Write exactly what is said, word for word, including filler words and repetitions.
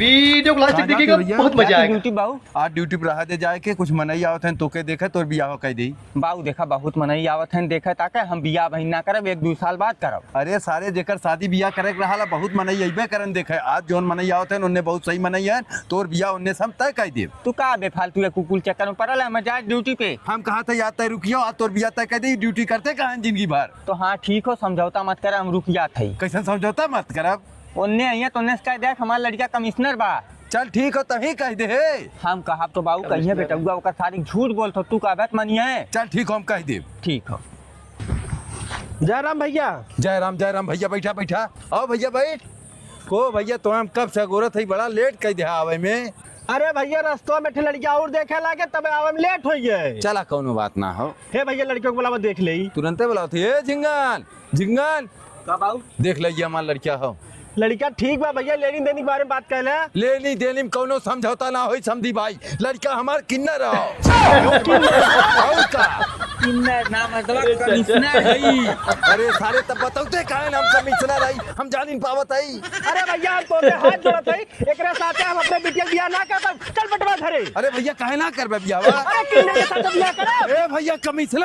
वीडियो को लास्ट तक कहाँ जाते देखिएगा, भैया? बहुत मजा जाते आएगा। ड्यूटी बाऊ। आज ड्यूटी पर रहा दे जाए के, कुछ मनई आवत हैं, तोके देखे, तोर बियाह कइ देई। बाऊ देखा, बहुत मनई आवत हैं देखे ताके, हम बियाह बहिन ना करब, एक दू साल बाद करब। अरे सारे, जेकर शादी बियाह करे के रहा ला, बहुत मनई अइबे करन देखे। आज जौन मनई आवत हैं, उन्ने बहुत सही मनई हैं, तोर बियाह उन्ने से हम तय कइ देब। तू का बेफालतू के कुकुल चक्कर में पड़ल है, मैं जाए ड्यूटी पे। हम कहा था यार तय रुकियो, आज तोर बियाह तय कइ देई, ड्यूटी करते कहाँ हैं जिंदगी भर। तो हाँ ठीक हो, समझौता मत कर, हम रुक जात हई। कैसन समझौता मत करब? ओन्ने अइहें तो ओन्ने से कह दे, हमार लड़का कमिश्नर बा। चल ठीक हो, तभी कह दे हे। हम कहब तो बाऊ कहिए बेटउआ, ओकर सारी झूठ बोलत हो, तू कहबे त मनिए। चल ठीक हो, हम कह देब। ठीक हो। जय राम भैया। जय राम, जय राम भैया, बैठा, बैठा। आओ भैया, बैठ। को भैया, तो हम कब से अगोरत हई, बड़ा लेट कइ देहा आवे में। अरे भैया, रस्तवा में ठे लड़किया और देखे लागे, तबे आवे में लेट होइ गए। चला, कौनो बात ना हो। हे भैया, लड़कियों को बुलावा, देख लेई। तुरंते बुलावत ही। ए झिंगन, झिंगन। का बाऊ? देख ले, ये हमार लड़किया हो। लड़किया ठीक बा भैया, लेनी देनी के बारे में बात कर ले। लेनी देनी में कौनो समझौता ना होई समधी भाई, लड़का हमार किन्नर हो। और का? किन्नर ना, मतलब कमिश्नर है। अरे सारे, तब बतौते काहे ना हम कमिश्नर हई, हम जानिन पावत हई। अरे भैया, हम तोसे हाथ जोड़त हई, एकरे साथे हम अपने बिटिया के बियाह ना करब। चल बेटवा घरे। अरे भैया, काहे ना करबे बियाह? अरे किन्नर के साथ बियाह करब। ए भैया, कमिश्नर